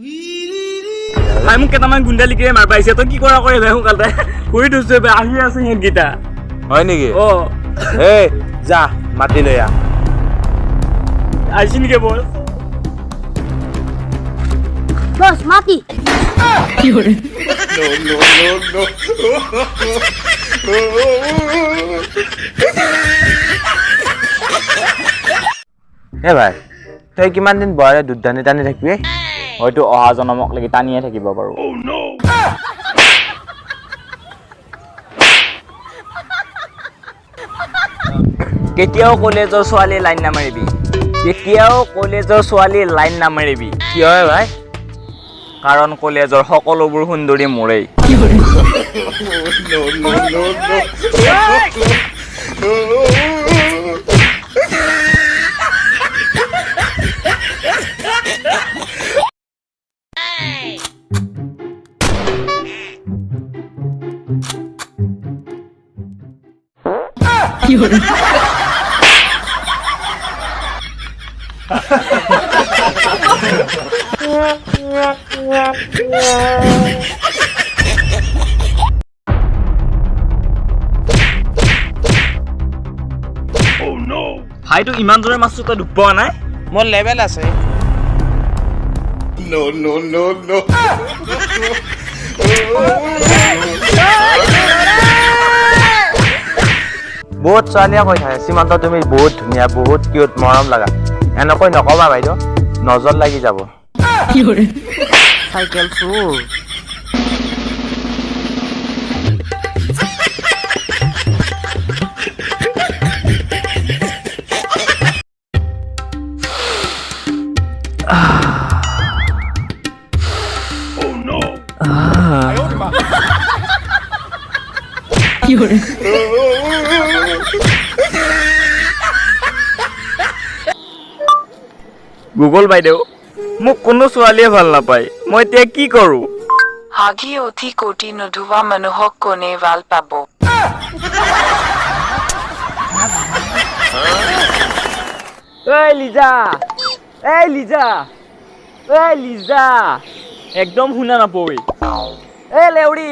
ভাই মোক কেইটামান গুণ্ডালিকে মাৰ পাইছে, তই কি কৰা কৰে ভাই? সোনকালে শুই থৈছো, আহি আছে সিহঁতকেইটা। হয় নেকি? অ। এই যা, মাতি লৈ আহ। আহিছে নেকি বল? বস, মাতি। হে ভাই, তই কিমান দিন বহাৰে দুধ টানি টানি থাকিবি? হয়তো অহা জনমক লাগি টানিয়ে থাকিব পাৰো। কেতিয়াও কলেজৰ ছোৱালী লাইন নামাৰিবি, কেতিয়াও কলেজৰ ছোৱালী লাইন নামাৰিবি। কি হয় ভাই? কাৰণ কলেজৰ সকলোবোৰ সুন্দৰী মোৰেই। ভাইটো, ইমান জোৰে মাছটো তই দুখ পোৱা নাই? মোৰ লেভেল আছে। No, no, no, no. বহুত ছোৱালীয়ে কৈ থাকে, সীমান্ত তুমি বহুত ধুনীয়া, বহুত কিউট, মৰম লগা। এনেকৈ নকবা বাইদেউ, নজৰ লাগি যাব। চাইকেল চোৰ। গুগল বাইদেউ, মোক কোনো ছোৱালীয়ে ভাল নাপায়, মই এতিয়া কি কৰোঁ? হাগি উঠি কোটি নোধোৱা মানুহক কোনে ভাল পাব? ঐ লিজা, এই লিজা, ঐ লিজা, একদম শুনা নাপই। এ লেউৰি।